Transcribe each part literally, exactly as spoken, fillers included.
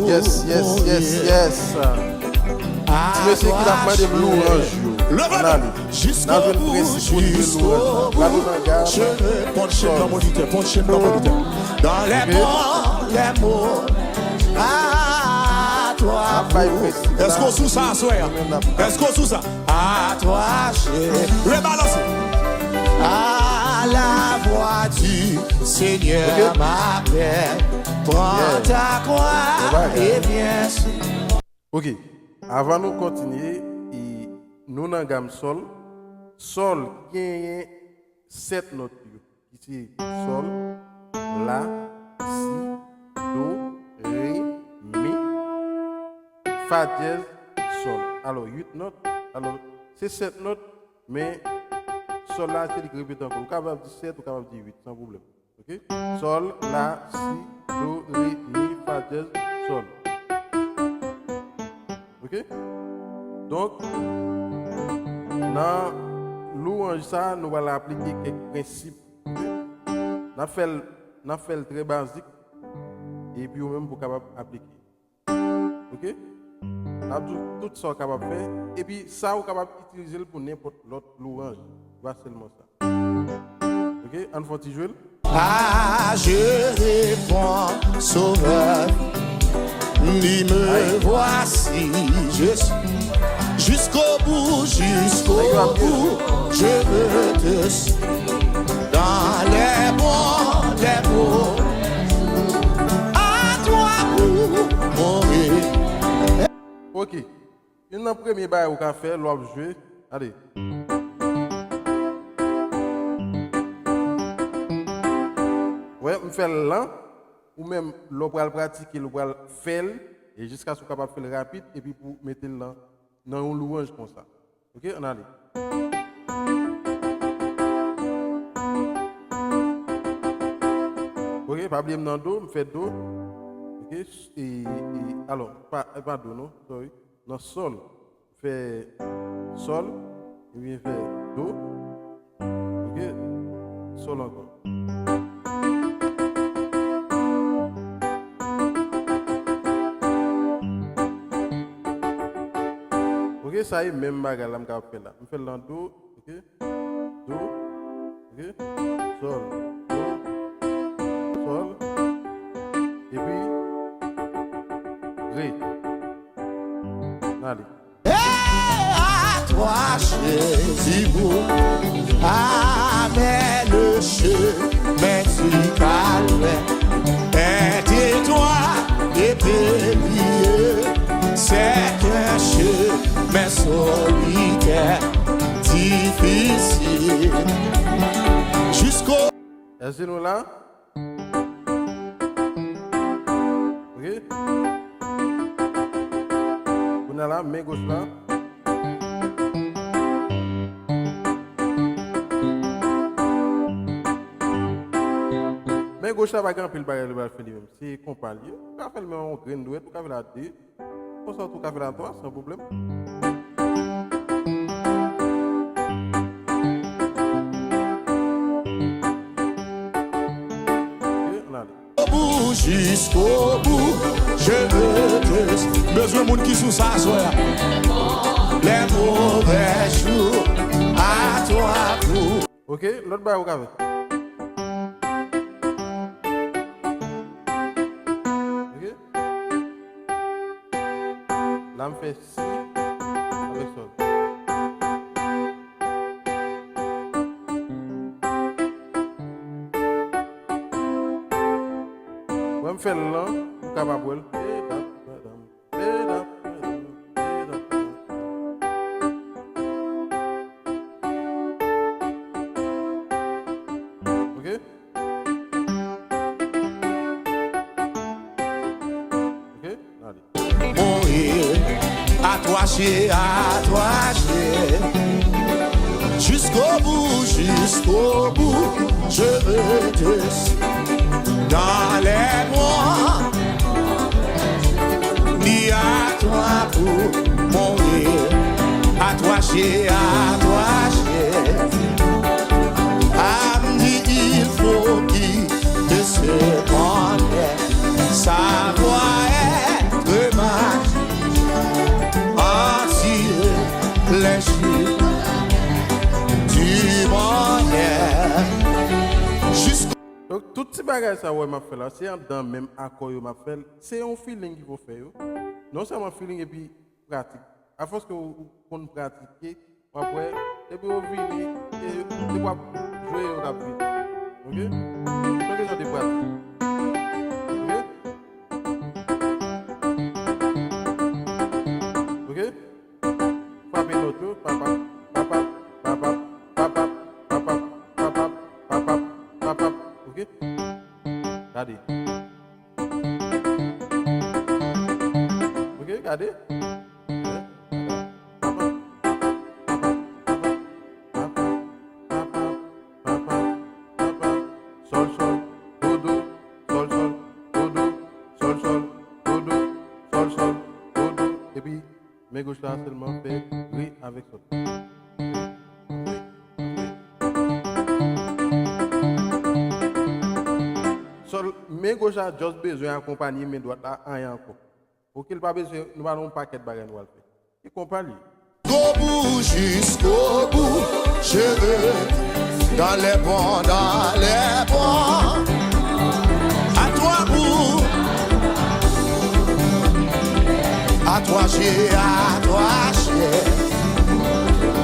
Yes, yes, yes, yes. Ti mesye ki t ap mande m lwanj yo. Ann ale. N a jwenn prensip pou nou jwe lwanj la. Gade nan gam. Dans les bons, les mauvais. N ap bay prensip la. Èske w sou sa aswè a? Èske w sou sa? À toi, je rebalance. À la voix du Seigneur, ma paix. Prends ta croix et viens. Ok. Avan nou kontinye, e, nou nan gam sòl. Sòl genyen sèt nòt yo, ki se sòl, la, si, do, re, mi, fa dyèz, sòl. Alò, uit nòt, alò, se sèt nòt, men sòl la, se li k repete ankò. Ou kapab di sèt, ou kapab di uit, san pwoblèm. Ok? Sòl, la, si, do, re, mi, fa dyèz, sòl. Ok? Donk, nan lwanj sa, nou pral aplike kèk prensip. Ok? N ap fè l, n ap fè l trè bazik, epi ou menm pou w kapab aplike. Ok? N ap di w tout sa w kapab fè, epi sa ou kapab itilize l pou nenpòt lòt lwanj. Pa sèlman sa. Ok, ann fè yon ti jwe l. Ah, je réponds, Sauveur, ni me voici, je suis jusqu'au bout, jusqu'au bout, je veux te suivre. Dans les bons, les mauvais, à toi pour mourir. Ok. Youn nan premye bagay ou ka fè lè w ap jwe, gade. Wè, m fè l lan, ou menm, lè w pral pratike l, ou pral fè l, e jiskaske w kapab fè l rapid, epi pou w mete l nan, nan yon lwanj konsa. Ok, ann ale. Ok, pa bliye m nan do, m fè do. Ok, e, e, alò, pa, pa do non, sorry. Nan sòl, fè sòl, ebyen fè do, ok, sòl ankò. Ok, sa e menm bagay la m kapab fè la. M fè l nan do, ok, do, ok, sòl, do, sòl, epi re. N ale. Et à toi, Jésus, pour amener le chemin du calvaire. Aide-toi et bénis, c'est un chemin solitaire, difficile. Jusqu'au Èske nou la? Ok. Kounye a la, men goch la. Men goch la pa gen anpil bagay li pral fè li menm. Se konpa li ye. Ou ka fè l men yon grenn dwèt, ou ka fè l a de. Konsa tou ka fè l a twa, san pwoblèm. Ok, ann ale. Au bout, jusqu'au bout, je veux te. Bezwen moun ki sou sa aswè a. Les mauvais jours, à toi pour. Ok, lòt bagay ou ka fè. Ok. La m fè si avèk sòl. Wè m fè l lan, ou kapab wè l. Ok? Ok? Allez. Mourir, attaché, attaché. Jusqu'au bout, jusqu'au bout, je veux te suivre. Dans les bras, ni à toi pour mourir. Attaché, attaché. Amdi, il faut quitter ce monde. Savoir Donk, tout ti bagay sa w wè m ap fè la, se anndan menm akò yo m ap fè l. Se yon feeling ki pou fè yo. Non sèlman feeling epi pratik. Afòs ke w, w konn pratike, w ap wè, depi yo vini, e, depi w ap jwe yo, l ap vini. Oke? Se kesyon de pratik. Oke? Oke? Frape nòt yo, papap, papap, papap, papap, papap, papap, papap, papap, oke? Gade. Oke, gade. Papap, papap, papap, papap, papap, papap, papap, sòl, sòl, do, do, sòl, sòl, do, do, sòl, sòl, do, do, sòl, sòl, do, do. Epi, men goch la sèlman fè re avèk sòl. Sòl, men goch la just bezwen akonpanye men dwat la, anyen ankò. Oke, l pa bezwen, nou pa nan yon pakèt bagay nou pral fè. E konpa l ye. Jusqu'au bout, jusqu'au bout, je veux dans les bras, dans les bras. À toi pour, à toi j'ai, à toi j'ai.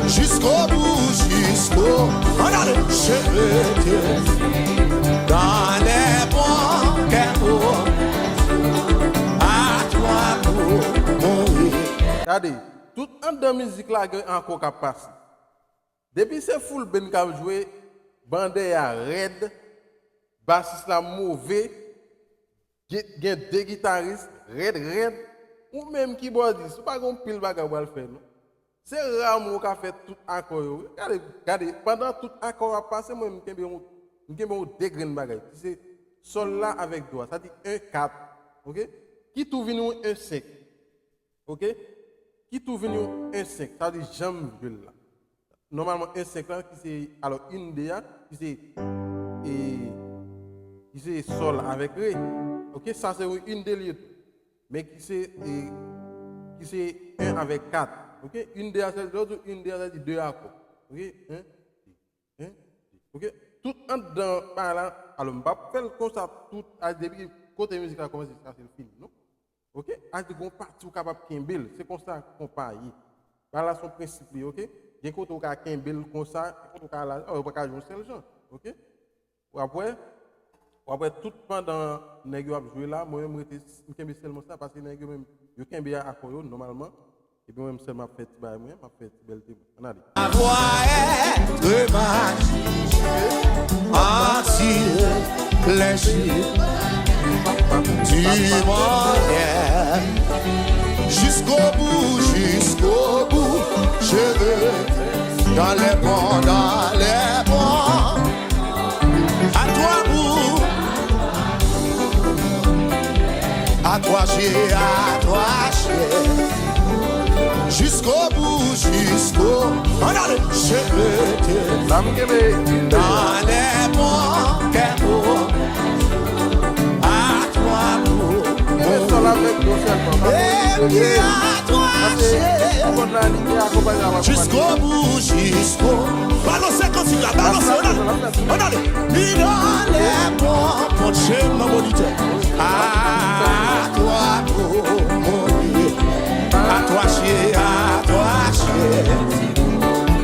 Jusqu'au bout, jusqu'au, on a le, je veux te dans les bras, kè mwen. À toi pour mourir. Gade, tout anndan mizik la gen akò k ap pase. Depi se full band k ap jwe, bandè a rèd, basis la move, gen, gen de gitaris rèd, rèd, ou menm kibòdis, ou pa gen yon pil bagay ou pral fè, non. Se raman ou ka fè tout akò yo. Gade, gade, pandan tout akò ap pase, mwen, m kenbe yon, m kenbe yon de grenn bagay. Ki se sòl la avèk do a. Sa di en kat. Oke? Ki tou vin yon en senk. Oke? Ki tou vin yon en senk. Sa di jan m jwe l la. Nòmalman, en senk la, ki se, alò, en de a, ki se, e, ki se sòl avèk re. Oke? Sa se yon en de l ye tou. Men ki se, e, ki se en avèk kat. Oke? En de a, se lè w di en de a, sa di de akò. Oke? En, en, oke? Tout anndan bagay la, alò, m p ap fè l konsa tout, a, depi kote mizik la kòmanse jiska se l fini, non? Oke? A di gon pati ou kapab kenbe l, se konsa konpa ye. Bagay la se yon prensip li, oke? Gen kote ou ka kenbe l konsa, gen kote ou ka la, ou pa ka jwe yon sèl jan, oke? W ap wè, w ap wè tout pandan nèg yo ap jwe la, mwen menm m rete, m kenbe sèlman sa, paske nèg yo menm, yo kenbe akò yo nòmalman, epi mwen menm sèl m ap fè ti bagay mwen, m ap fè ti bèlte mwen. Ann ale. Avoir être magique, attire les yeux du monde. Jusqu'au bout, jusqu'au bout, je veux dans les bras, dans les bras. À toi pour, à toi j'ai, à toi j'ai. Jusqu'au bout, jusqu'au, on a le, je veux te, sa m kenbe, dans les bras, kè mwen. À toi pour, kenbe sòl avèk do sèlman. Et puis à toi j'ai. Jusqu'au bout, jusqu'au. Balanse kantik la, balanse, on a le, on a le. Ni dans les bras, pran tchèm nan monitè. À toi pour mourir. À toi j'ai, à toi j'ai.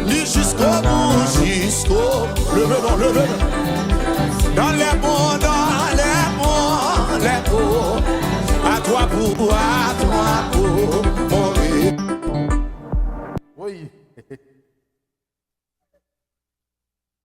Ni jusqu'au bout, jusqu'au. Leve non, leve non.